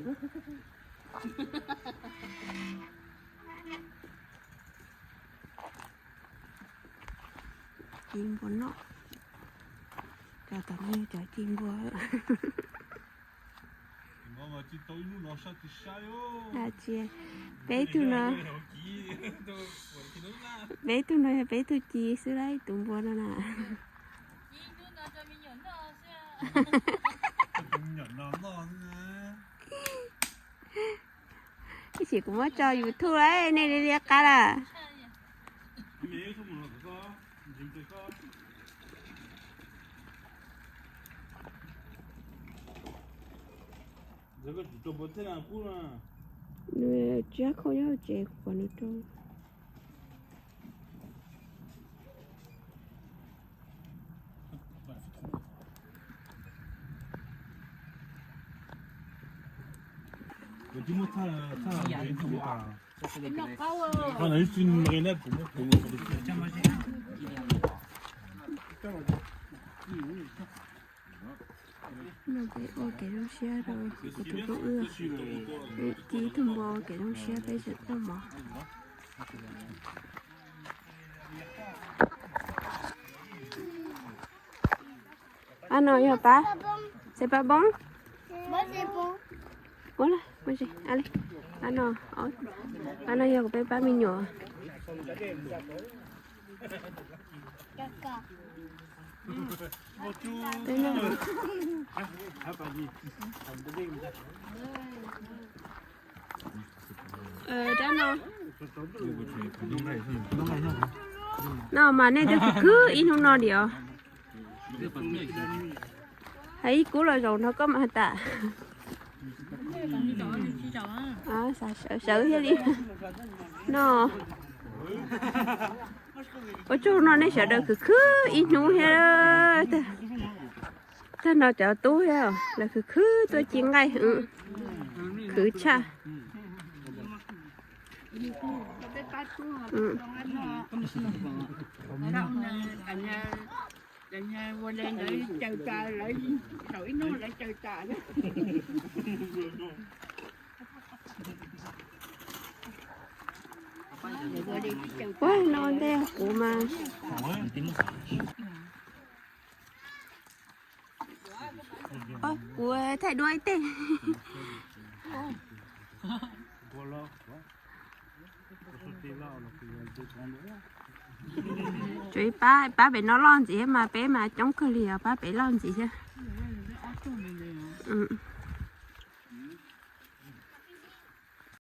Ci npua noj. Cov tom no yog cov ci npua. Peb tug no, peb tug no yog peb tug ci xwb lauj, tus npua no na. Ib chim kuv muab tso YouTube lauj, nej li liab qab lawm. Nws tsiab khau nyob hauv tsev, kuv pom nws rau. No peb ua kev zoo siab rau kuv tus hlub wb, ci ib tug npua ua kev zoo siab peb tseem tuaj mov. Ab no yog pab, xaiv pab poob. Ua, ab no, ab no yog kuv peb pab me nyuam. Dab no, no mas nej twb khwv khwv ib hnub no diam. Hais ib kub los zaum nrog koj mas has tas. Sawv thiaj li no. Ua tsaug no nej sawv daws khwv khwv ib hnub thiab. Tag nrho cov tub thiab lawv khwv khwv tuaj ci nqaij, khwv tshaj. Ua no ntej kuv mas. Kuv thaij duab ib teg. Tsuas pab, pab pem no loj ntxiv mas peb mas coob kawg li os, pab pem loj ntxiv thiab.